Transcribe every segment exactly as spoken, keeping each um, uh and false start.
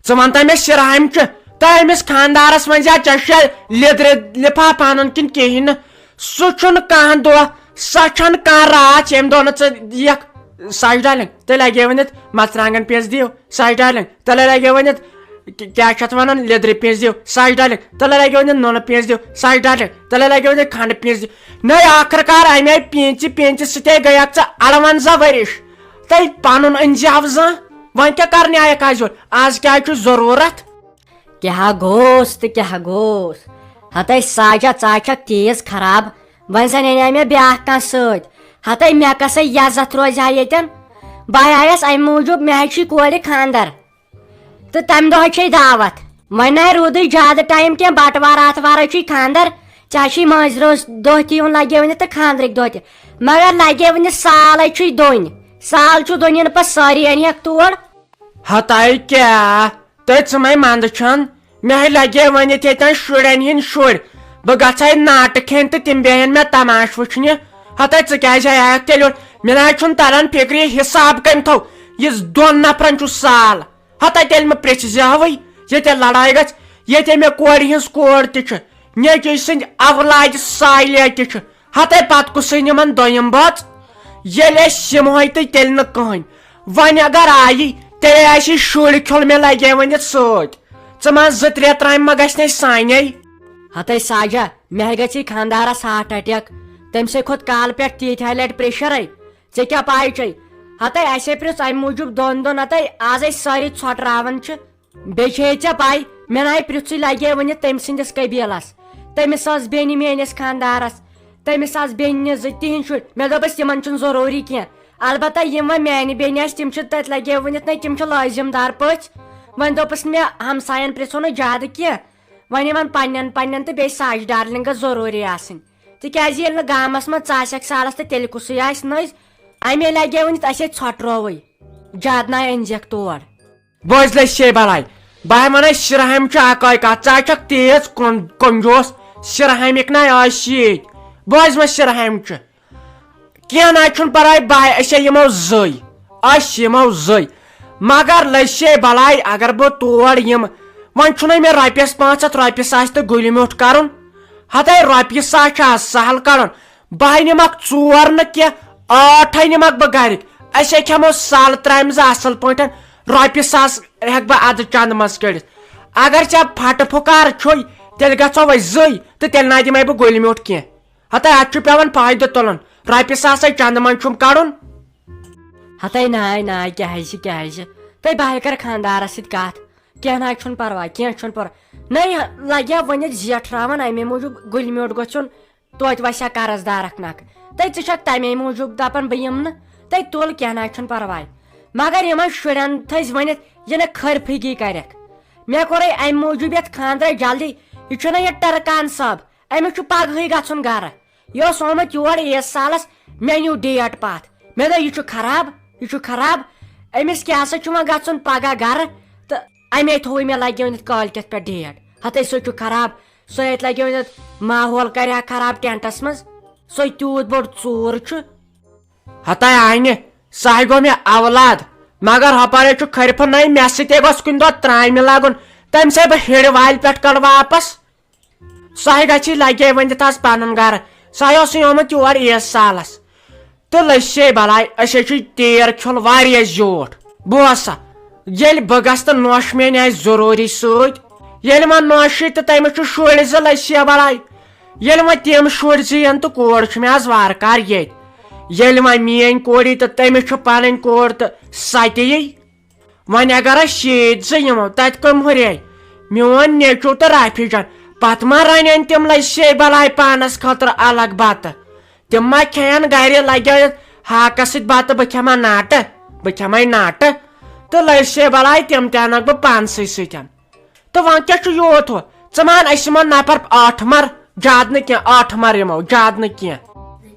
ژٕ وَن تہٕ مےٚ شِرہامہِ چھُ تہٕ أمِس خانٛدارَس منٛز یا ژےٚ چھُ لیٚدرِ لِفافہٕ اَنُن کِنہٕ کِہیٖنۍ نہٕ؟ سُہ چھُنہٕ کانٛہہ دۄہ، سۄ چھَنہٕ کانٛہہ راتھ ییٚمہِ دۄہ نہٕ ژٕ یِکھ۔ ساجہِ ڈارلِنٛگ، تیٚلہِ لَگے ؤنِتھ مَرژٕوانٛگَن پیٖس دِیِو، ساجہِ ڈارلِنٛگ، تیٚلہِ لَگے ؤنِتھ کہِ-، کیٛاہ چھِ اَتھ وَنان، لیٚدرِ پیٖس دِیِو، ساجہِ ڈارلِنٛگ، تیٚلہِ لَگے ؤنِتھ نُنہٕ پیٖس دِیِو، ساجہِ ڈارلِنٛگ، تیٚلہِ لَگے ؤنِتھ کھنٛڈٕ پیٖس دِیِو۔ نَے، آخر کار اَمے پیٖنٛژِ پیٖنٛژِ سۭتے گٔیَکھ ژٕ اَروَنٛزاہ ؤرِش۔ تہٕ پَنُن أنۍ زِ ہاو زانٛہہ، وۄنۍ کیٛاہ کَرنہِ آیَکھ آز یور؟ آز کیٛاہ چھُ ضروٗرت؟ کیٛاہ گوٚوس تہٕ کیٛاہ گوٚوس؟ ہتے ساجہ، ژٕ ہا چھکھ تیز خراب۔ وۄنۍ زن انے مےٚ بیٛاکھ کانٛہہ سۭتۍ۔ ہتے مےٚ کسے عزت روزِ ہا ییٚتٮ۪ن؟ بہٕ آیس امہِ موٗجوٗب، مےٚ ہا چھُے کورِ خانٛدر۔ تہٕ تمہِ دۄہ چھے دعوت۔ وۄنۍ نہ روٗدٕے زیادٕ ٹایم کینٛہہ، بٹوار آتھوارے چھُے خانٛدر۔ ژےٚ ہا چھُے مٲنٛزِ رٲژ دۄہ تہِ یُن لگے وُنہِ تہٕ خانٛدرٕکۍ دۄہ تہِ۔ مگر لگے وُنہِ سالے چھُے دۄنۍ۔ سال چھُ دۄنۍ، یِنہٕ پتہٕ سٲری انہِ ہکھ تور۔ ہتاے کیٛاہ؟ تہٕ ژٕ مَے منٛدٕ چھَن؟ مےٚ ہے لَگے وۄنۍ ییٚتہِ ییٚتٮ۪ن شُرٮ۪ن ہِنٛدۍ شُرۍ۔ بہٕ گژھٕ ہَے ناٹہٕ کھٮ۪نۍ تہٕ تِم بیٚہن مےٚ تماشہٕ وٕچھنہِ۔ ہتا ژٕ کیٛازِ آیکھ تیٚلہِ یور؟ مےٚ نہ حظ چھُنہٕ تَران فِکرِ، یہِ حِساب کٔمۍ تھوٚو؟ یہِ دۄن نفرَن چھُ سال۔ ہتا تیٚلہِ مہٕ پرٛژھِ زِ ہَوٕے، ییٚتہِ لڑایہِ گژھِ، ییٚتہِ مےٚ کورِ ہِنٛز کور تہِ چھِ، نیٚچوۍ سٕنٛدۍ اولادِ صالحہ تہِ چھِ۔ ہتے پتہٕ کُسٕے نِمن دوٚیِم بٲژ؟ ییٚلہِ أسۍ یِمہوے تہٕ تیٚلہِ نہٕ کٕہٕنۍ۔ وۄنۍ اگر آیی، تیٚلے آسی شُرۍ کھیوٚل مےٚ لگے ؤنِتھ سۭتۍ۔ ژٕ ما زٕ ترٛےٚ ترامہِ ما گژھِ نے سانے؟ ہتے ساجہ، مےٚ گژھِ خانٛدارس ہارٹ اٹیک۔ تٔمۍ سٕے کھوٚت کالہٕ پٮ۪ٹھ تیٖتۍ ہاے لٹہِ پریشرے۔ ژےٚ کیٛاہ پاے چھے؟ ہتے اسے پرٛژھ امہِ موٗجوٗب دۄن دۄن، ہتے آز أسۍ سٲری ژھۄٹراوان چھِ۔ بیٚیہِ چھے ژےٚ پَے، مےٚ نَے پرٛژھٕے لگے ؤنِتھ تٔمۍ سٕنٛدِس قبیٖلس۔ تٔمِس ٲس بیٚنہِ میٲنِس خانٛدارس، تٔمِس آسہٕ بیٚنہِ زٕ، تِہِنٛدۍ شُرۍ۔ مےٚ دوٚپُس، تِمن چھُنہٕ ضروٗری کینٛہہ۔ البتہ یِم وۄنۍ میانہِ بیٚنہِ آسہِ، تِم چھِ تٔتھۍ لگے ؤنِتھ، نہ، تِم چھِ لٲزِم دار پٔژھۍ۔ وۄنۍ دوٚپُس مےٚ، ہمساین پرٛژھو نہٕ زیادٕ کینٛہہ، وۄنۍ یِمن پننٮ۪ن پننٮ۪ن تہٕ بیٚیہِ ساجہِ ڈارلنگس ضروٗری آسٕنۍ۔ تِکیازِ ییٚلہِ نہٕ گامس منٛز ژاسٮ۪کھ سالس تہٕ تیٚلہِ کُسٕے آسہِ نٔزۍ؟ امے لگے ؤنِتھ، اسے ژھۄٹرووٕے۔ زیادٕ ناے أنزٮ۪کھ تور۔ بوز لے شے بلاے، بہٕ ہا ونے شرہامہِ چھُ اکٲے کتھ، ژٕ ہا چھکھ تیز کن-، کنجوس، شرہامِکۍ ناے ٲسۍ ییٚتۍ۔ بوز وۄنۍ شرہامہِ چھُ، کینٛہہ نہ چھُنہٕ پرواے، بہٕ ہا، أسۍ ہا یِمو زٕے، أسۍ یِمو زٕے۔ مگر لے شے بلاے، اگر بہٕ تور یِمہٕ، وۄنۍ چھُنَے مےٚ رۄپیس پانٛژھ ہتھ رۄپیہِ ساس تہٕ گُلہِ میوٚٹھ کرُن۔ ہتے رۄپیہِ ساس چھُ آز سہل کڑُن، بہے نِمکھ ژور نہٕ کینٛہہ، ٲٹھے نِمکھ بہٕ گرِکۍ۔ أسے کھٮ۪مو سل ترامہِ زٕ اصل پٲٹھۍ، رۄپیہِ ساس ہٮ۪کہٕ بہٕ ادٕ چندٕ منٛز کٔڑِتھ۔ اگر ژےٚ پھٹہٕ پھُکار چھُے، تیٚلہِ گژھو أسۍ زٕے تہٕ تیٚلہِ نہ دِمے بہٕ گُلۍ میوٗٹھ کینٛہہ۔ ہتے اتھ چھُ پٮ۪وان فٲیدٕ تُلُن، رۄپیہِ ساسے چندٕ منٛز چھُم کڑُن۔ ہتے ناے ناے، کیٛازِ کیٛازِ؟ تہٕ بہٕ ہا کرٕ خانٛدارس سۭتۍ کتھ، کینٛہہ نہ چھُنہٕ پرواے، کینٛہہ چھُنہٕ پرواے۔ نَے لگیا ؤنِتھ زیٹھراوان، امے موٗجوٗب گُلۍ میوٗٹھ گوٚژھُن توتہِ وسیا قرض دارکھ نکھٕ۔ تہٕ ژٕ چھکھ تمے موٗجوٗب دپان بہٕ یِمہٕ نہٕ۔ تہٕ تُل، کینٛہہ نہ چھُنہٕ پرواے۔ مگر یِمن شُرٮ۪ن تھٲزِ ؤنِتھ، یہِ نہٕ خٲرفٕگی کرٮ۪کھ۔ مےٚ کوٚرے امہِ موٗجوٗب یتھ خانٛدرس جلدی۔ یہِ چھُنہ یہِ ٹرکان صٲب، أمِس چھُ پگہٕے گژھُن گرٕ۔ یہِ اوس آمُت یور عیٖد سالس، مےٚ نیوٗ ڈیٹ پتھ۔ مےٚ دوٚپ، یہِ چھُ خراب، یہِ چھُ خراب۔ أمِس کیٛاہ سا چھُ وۄنۍ گژھُن پگاہ گرٕ؟ تہٕ امے تھوٚوُے مےٚ لگیو أنِتھ کٲلۍ کٮ۪تھ پٮ۪ٹھ ڈیٹ۔ ہتے سُہ چھُ خراب۔ سُہ ییٚتہِ لگیو أنِتھ ماحول کرِ ہا خراب ٹینٹس منٛز۔ سُہ تیوٗت بوٚڑ ژوٗر چھُ۔ ہتاے آینہِ، ساے گوٚو مےٚ اولاد، مگر ہۄپٲرۍ چھُ خرفہٕ نَے، مےٚ سۭتۍ گوٚژھ کُنہِ دۄہ ترامہِ لگُن، تٔمۍ سٕے بہٕ ہیرِ والہِ پٮ۪ٹھ کڑٕ واپس۔ ساے گژھِ لگے ؤنِتھ آز پنُن گرٕ، ساے اوسُے آمُت یور عیٖد سالس۔ تہٕ لٔسے بلاے، أسۍ ہے چھُے تیر کھیوٚل واریاہ زیوٗٹھ۔ بوز سا، ییٚلہِ بہٕ گژھٕ تہٕ نوشہِ میٲنۍ آسہِ ضروٗری سۭتۍ، ییٚلہِ وۄنۍ نوشہِ تہٕ تٔمِس چھُ شُرۍ زٕ لٔسے بلاے، ییٚلہِ وۄنۍ تِم شُرۍ زٕ یِن تہٕ کور چھُ مےٚ آز وارٕ کار ییٚتہِ، ییٚلہِ وۄنۍ میٲنۍ کورِ تہٕ تٔمِس چھُ پنٕنۍ کور تہٕ سۄ تہِ یی۔ وۄنۍ اگر أسۍ شیٖتھ زٕ یِمو، تتہِ کٔم ہُرے؟ میون نیٚچو تہٕ رافی جان، پتہٕ ما رنن تِم لٔسے بلاے پانس خٲطرٕ الگ بتہٕ؟ تِم ما کھٮ۪ن گرِ لگٲوِتھ ہاکس سۭتۍ بتہٕ؟ بہٕ کھٮ۪مہٕ ناٹہٕ، بہٕ کھٮ۪مے ناٹہٕ۔ تہٕ لٔسے بلاے تِم تہِ انکھ بہٕ پانسٕے سۭتۍ۔ تہٕ وۄنۍ کیٛاہ چھُ یوٗت ہُہ؟ ژٕ مان أسۍ یِمو نفر ٲٹھ مر، زیادٕ نہٕ کینٛہہ، ٲٹھ مر یِمو، زیادٕ نہٕ کینٛہہ۔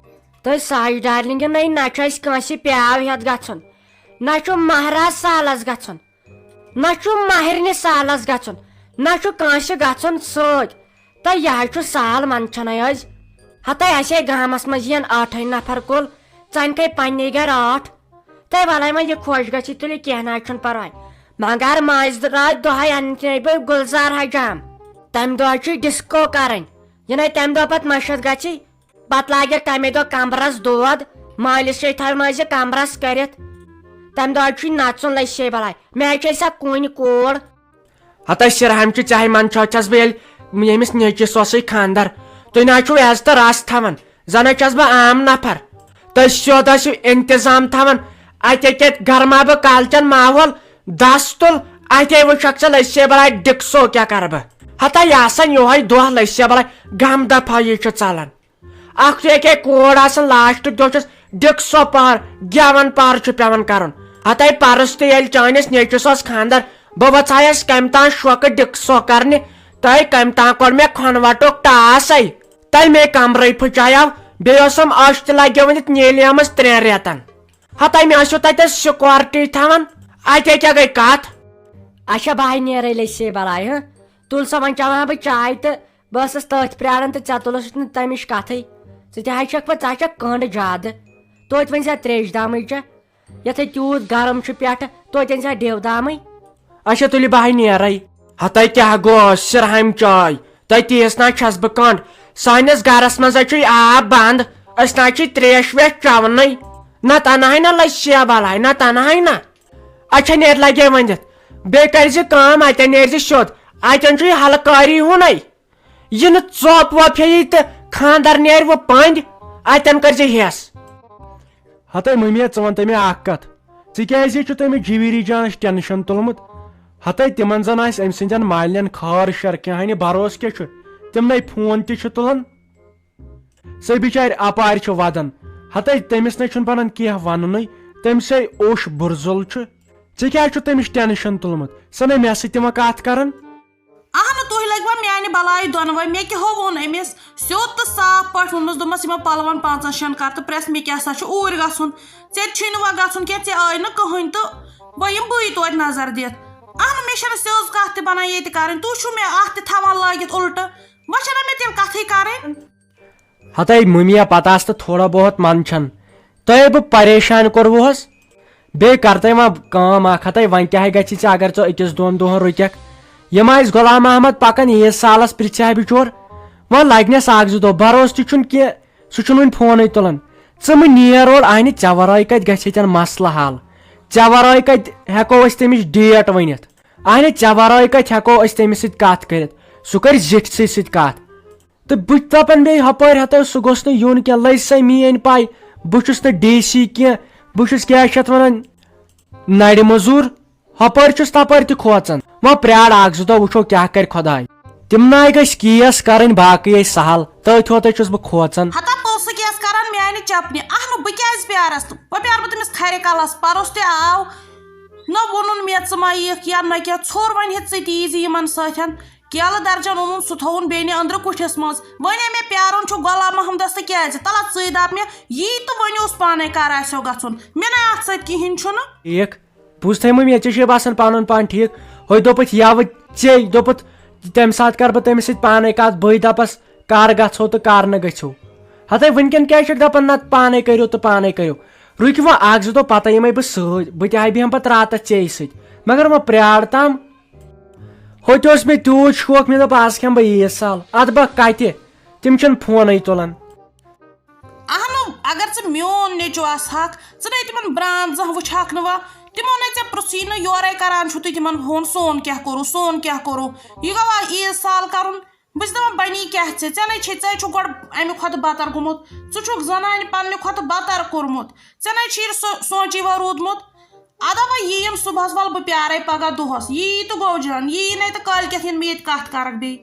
تہٕ ساے ڈارلنگ، نَے نہ چھُ اَسہِ کٲنٛسہِ پیٛاو ہٮ۪تھ گژھُن، نہ چھُ مہراز سالس گژھُن، نہ چھُ مہرنہِ سالس گژھُن، نہ چھُ کٲنٛسہِ گژھُن سۭتۍ۔ تہٕ یہِ حظ چھُ سال منٛدچھنَے أزۍ۔ ہتے اَسے گامس منٛز یِن ٲٹھے نفر کُل، ژَنہِ کھے پننے گرِ ٲٹھ۔ تہٕ وَلَے وۄنۍ یہِ خۄش گژھِ تُلہِ، کینٛہہ نہ حظ چھُنہٕ پرواے۔ مگر مٲنٛزِ راتھ دۄہے اَنہٕ بہٕ گُلزار حجام۔ تَمہِ دۄہ چھُ ڈسکو کرٕنۍ۔ یہِ نَے تَمہِ دۄہ پتہٕ مَشد گژھِ، پتہٕ لاگٮ۪کھ تَمے دۄہ کمرس دود۔ مٲلِس چھے تھاوٕنۍ مٲنٛزِ کمرس کٔرِتھ۔ تَمہِ دۄہ چھُے نژُن لٔسے بلاے۔ مےٚ چھے سۄ کُنۍ کوٗر۔ ہتا شرہام چھُ چاہے من چھۄ چھس بہٕ ییٚلہِ ییٚمِس نیٚچوِس اوسُے خانٛدر۔ تُہۍ نہ چھِو عزتہٕ رژھ تھاوان۔ زنہ چھس بہٕ عام نفر۔ تُہۍ سیوٚد ٲسِو انتظام تھاوان۔ اتے کتہِ گرما بہٕ کالچن ماحول۔ دس تُل۔ اتے وٕچھکھ ژٕ لٔسے بلاے ڈکسو کیٛاہ کرٕ بہٕ۔ ہتا یہِ آسان یِہوے دۄہ لٔسے بلاے۔ غم دفعہ یہِ چھُ ژلان۔ اکھ چھُ ییٚکیٛاہ کوڑ آسان، لاسٹُک دۄہ چھُس ڈکسو پار، گٮ۪وَن پار چھُ پٮ۪وان کرُن۔ ہتے پرُس تہِ ییٚلہِ چٲنِس نیٚچوِس اوس خانٛدر، بہٕ وژھایس کمہِ تام شوقہٕ ڈکسو کرنہِ، تہٕ کمہِ تام کوٚر مےٚ کھۄنہٕ وٹُک ٹاسے۔ تہٕ مے کمرے پھٕچایو، بیٚیہِ اوسُم عٲش تہِ لگیو ؤنِتھ نیلیمس ترٛٮ۪ن رٮ۪تن۔ ہتے مےٚ ٲسِو تتٮ۪س سیکورٹی تھاوان، اتے کیٛاہ گٔے کتھ؟ اچھا، بہٕ ہاے نیرے لٔسے بلاے، ہہ؟ تُل سا، وۄنۍ چٮ۪وان بہٕ چاے تہٕ بہٕ ٲسٕس تٔتھۍ پرٛاران تہٕ ژےٚ تُلُتھ نہٕ تَمِچ کَتھٕے۔ ژٕ تہِ حظ چھَکھ پَتہٕ، ژٕ حظ چھَکھ کٔنٛڈ زیادٕ۔ توتہِ وۄنۍ زِ ترٛیش دامٕے چےٚ۔ یَتھ ہے تیوٗت گرم چھُ پٮ۪ٹھٕ، توتہِ أنۍ زِ ڈیو دامٕے۔ اچھا تُلِو بہٕ ہاے نیرَے۔ ہَتَے کیٛاہ گوٚو، سِرہامہِ چاے؟ تۄہہِ تیٖژ نہ چھَس بہٕ کٔنٛڈ۔ سٲنِس گرَس منٛز حظ چھُے آب بنٛد۔ أسۍ نہ حظ چھِ ترٛیش ویش چٮ۪وانٕے۔ نہ تَنہٕ ہَے نہ لَسہِ بَلاے، نہ تَنہٕ ہَے نہ۔ اچھا نیر لَگے ؤنِتھ۔ بیٚیہِ کَرِ زِ کٲم، اَتٮ۪ن نیرِ زِ سیوٚد۔ اَتٮ۪ن چھُے ہلکٲری ہُنَے۔ یہِ نہٕ ژوپ ووپ ہیٚیی تہٕ خانٛدر نیرِ وۄنۍ پٔنٛدۍ، اَتٮ۪ن کٔرۍ زِ ہٮ۪س۔ ہتے مٔمی، ژٕ وَن تہٕ مےٚ اَکھ کَتھ۔ ژٕ کیٛازِ چھُ تٔمِس جِویٖری جانَس ٹٮ۪نشَن تُلمُت؟ ہتے تِمَن زَن آسہِ أمۍ سٕنٛدٮ۪ن مالٮ۪ن خٲر شر کینٛہہ، ہَنہِ بروسہٕ کیٛاہ چھُ؟ تِمنٕے فون تہِ چھُ تُلان۔ سۄ بِچارِ اَپارِ چھِ وَدان۔ ہتے تٔمِس نے چھُنہٕ بَنان کینٛہہ وَننُے، تٔمۍ سٕے اوٚش بُرزُل چھُ۔ ژےٚ کیٛازِ چھُ تٔمِس ٹٮ۪نشَن تُلمُت؟ سۄ نے مےٚ سۭتۍ تہِ وۄنۍ کَتھ کَران۔ اہنُو، تُہۍ لٔگوا میانہِ بلاے دۄنوَے؟ مےٚ کیٛاہ ہو ووٚن أمِس؟ سیوٚد تہٕ صاف پٲٹھۍ ووٚنمَس، دوٚپمَس، یِمَن پَلوَن پانٛژَن شٮ۪ن کَر تہٕ پرٛٮ۪س، مےٚ کیٛاہ سا چھُ اوٗرۍ گژھُن؟ ژےٚ تہِ چھُے نہٕ وۄنۍ گژھُن کینٛہہ، ژےٚ آے نہٕ کٕہٕنۍ تہٕ وۄنۍ یِم بٕے توتہِ نظر دِتھ۔ اہنُو، مےٚ چھَنہٕ سیوٚز کَتھ تہِ بَنان ییٚتہِ کَرٕنۍ، تُہۍ چھُو مےٚ اَتھ تہِ تھاوان لٲگِتھ اُلٹہٕ۔ وۄنۍ چھَنہ مےٚ تیٚلہِ کَتھٕے کَرٕنۍ۔ ہتے مُمیا، پتہٕ آس تہٕ تھوڑا بہت منٛدچھان۔ تۄہے بہٕ پریشان کوٚروُہس۔ بیٚیہِ کر تۄہہِ وۄنۍ کٲم اکھ ہتے، وۄنۍ کیٛاہ گژھِ ژےٚ اگر ژٕ أکِس دۄن دۄہن رُککھ؟ یِم آسہِ غلام محمد پکان عیٖد سالس پرژھِ ہا بچور۔ وۄنۍ لگنس اکھ زٕ دۄہ، بھروسہٕ تہِ چھُنہٕ کینٛہہ، سُہ چھُنہٕ وُنہِ فونٕے تُلان۔ ژٕ مہٕ نیر اورٕ، اہنہِ ژےٚ ورٲے کتہِ گژھِ ییٚتٮ۪ن مسلہٕ حل؟ ژےٚ ورٲے کتہِ ہٮ۪کو أسۍ تٔمِس ڈیٹ ؤنِتھ؟ اہنہِ ژےٚ ورٲے کتہِ ہٮ۪کو أسۍ تٔمِس سۭتۍ کتھ کٔرِتھ؟ سُہ کرِ زِٹھۍ سٕے سۭتۍ کتھ۔ تہٕ بہٕ تہِ دَپان بیٚیہِ ہۄپٲرۍ ہَتہٕ سُہ گوٚژھ نہٕ یُن کینٛہہ، لٔج سۄ میٛٲنۍ پَے، بہٕ چھُس نہٕ ڈی سی کینٛہہ، بہٕ چھُس کیٛاہ چھِ اَتھ وَنان، نَرِ مٔزوٗر، ہۄپٲرۍ چھُس تَپٲرۍ تہِ کھوژان۔ وۄنۍ پرٛار اَکھ زٕ دۄہ، وٕچھو کیٛاہ کَرِ خۄداے۔ تِمنٕے گٔژھۍ کیس کَرٕنۍ، باقٕے ٲسۍ سہل، تٔتھۍ ہوتَے چھُس بہٕ کھوژان۔ ہتا تُل سُہ کیس کران میانہِ چپنہِ؟ اہنُو، بہٕ کیازِ پیارس؟ وۄنۍ پیارٕ بہٕ تٔمِس کھرِ کلس، پروٚس تہِ آو۔ نہ ووٚنُن مےٚ ژٕ ما یِکھ یا نہ کیٛاہ، ژھوٚر وۄنۍ ہیٚژ ژٕ تہِ یی زِ یِمن سۭتۍ۔ کیلہٕ درجن اوٚنُن، سُہ تھووُن بیٚنہِ أنٛدرٕ کُٹھِس منٛز۔ وۄنۍ ہے مےٚ پیارُن چھُ غلام محمدس تہٕ کیازِ؟ تَلہ ژٕے دَپ مےٚ، یی تہٕ ؤنِو اوس پانے کر آسیو گژھُن۔ مےٚ نے اَتھ سۭتۍ کِہیٖنۍ چھُنہٕ۔ ٹھیٖک، بوٗز تھٲے مٔمی، ژےٚ چھُے باسان پنُن پان ٹھیٖک۔ ہُے دوٚپُتھ یَوٕ ژے، دوٚپُتھ تَمہِ ساتہٕ کر بہٕ تٔمِس سۭتۍ پانے کَتھ، بٕے دَپس کر گژھو تہٕ کر نہٕ گٔژھِو۔ ہتے وٕنکٮ۪ن کیٛازِ چھُکھ دَپان نہ پانے کٔرِو تہٕ پانے کٔرِو؟ رُکہِ وۄنۍ اَکھ زٕ دۄہ، پَتہٕ یِمَے بہٕ سۭتۍ، بہٕ تہِ ہاے بیٚہمہٕ پَتہٕ راتَس ژے سۭتۍ۔ مگر وۄنۍ پرٛار تام۔ ہوٚتہِ اوس مےٚ تیوٗت شوق، مےٚ دوٚپ، آز کھٮ۪مہٕ بہٕ عیٖد سال، اَدٕ بہٕ کَتہِ؟ تِم چھِنہٕ فونٕے تُلان۔ اہنُو، اگر ژٕ میون نیٚچو آسہٕ ہاکھ، ژٕ نے تِمن برٛانٛد زانٛہہ وٕچھہاکھ نہٕ وا؟ تِمو نے ژےٚ پرٛژھٕے نہٕ، یورَے کران چھُو تُہۍ تِمن فون، سون کیٛاہ کوٚرُو، سون کیٛاہ کوٚرُو؟ یہِ گوٚوا عیٖد سال کَرُن؟ بہٕ چھَس دَپان، بَنی کیٛاہ ژےٚ؟ ژےٚ نے چھے، ژےٚ چھُکھ گۄڈٕ اَمہِ کھۄتہٕ بَتر گوٚمُت۔ ژٕ چھُکھ زَنانہِ پنٛنہِ کھۄتہٕ بَتر کوٚرمُت۔ ژےٚ نے چھُے سُہ سونٛچی وۄنۍ روٗدمُت۔ اَدٕ وۄنۍ یِیِم صُبحَس، وَلہٕ بہٕ پیٛارَے پَگاہ دۄہَس۔ یی تہٕ گوٚو جان، یی نَے تہٕ کٲلۍ کٮ۪تھ یِن مےٚ ییٚتہِ کَتھ کَرَکھ بیٚیہِ۔